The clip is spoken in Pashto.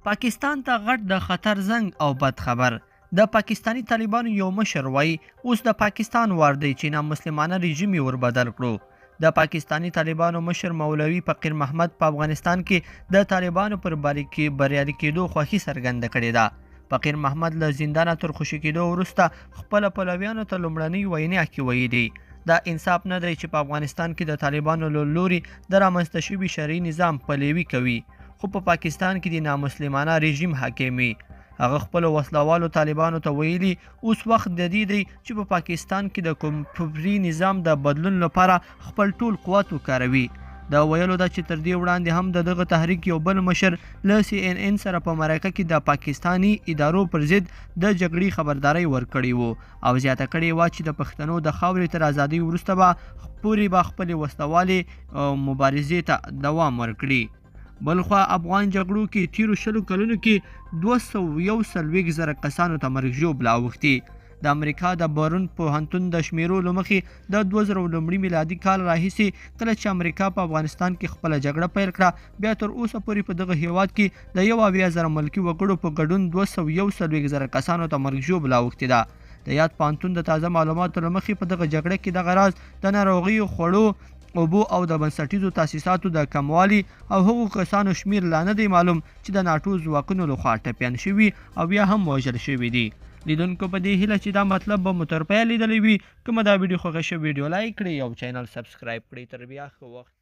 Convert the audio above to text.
پاکستان ته غټ د خطر زنګ او بد خبر. د پاکستاني طالبانو یو مشر وایي، اوس د پاکستان وار دی چې نامسلمانه رژیم یې وربدل کړو. د پاکستاني طالبانو مشر مولوي فقیر محمد په افغانستان کې د طالبانو پر بریالي کېدو خوښي څرګنده کړې ده. فقیر محمد له زندانه تر خوشې کېدو وروسته خپله پلویانو ته لومړنۍ وینا کې ویلي، دا انصاف نه دی چې په افغانستان کې د طالبانو له لوري د رامنځته شوي شرعي نظام پلوي کوي، خو په پاکستان کې د نامسلمانه رژیم حاکم وي. هغه خپلو وسلهوالو طالبانو ته ویلي، اوس وخت د دې دی چې په پاکستان کې د کفري نظام د بدلون لپاره خپل ټول قوت وکاروي. د ویلو ده چې تر دې وړاندې هم د دغه تحریک یو بل مشر له سي ان ان سره په مرکه کې د پاکستاني ادارو پر ضد د جګړې خبرداری ورکړی و او زیاته کړې وه چې د پښتنو د خاورې تر ازادۍ وروسته به پورې به خپلې وسلهوالې مبارزې ته دوام ورکړي. بلخوا افغان جګړو کې تیرو 20 کلونو کې 241 زره کسانو ته مرګ ژوبله اوښتې. د امریکا د برون پوهنتون د شمیرو له مخې د 2001 میلادي کال راهیسې کله چې امریکا په افغانستان کې خپله جګړه پیل کړه، بیا تر اوسه پورې په دغه هیواد کې د 71 زره ملکي وګړو په ګډون 241 زره کسانو ته مرګ ژوبله اوښتې ده. د یاد پوهنتون د تازه معلوماتو له مخې په دغه جګړه کې دغه راز د ناروغیو، خوړو، اوبو او د بنسټیزو تاسیساتو د کموالي او هغو کسانو شمیر لا نه دی معلوم چې د ناټو ځواکونو لخوا ټپیان شوي او یا هم وژل شوي دي. لیدونکو په دې هیله چې دا مطلب به مو تر پایه لیدلی وي. که مو دا ویډیو خوښه شوه، ویډیو لایک کړئ او چینل سبسکرایب کړئ. تر بیا ښه وخت.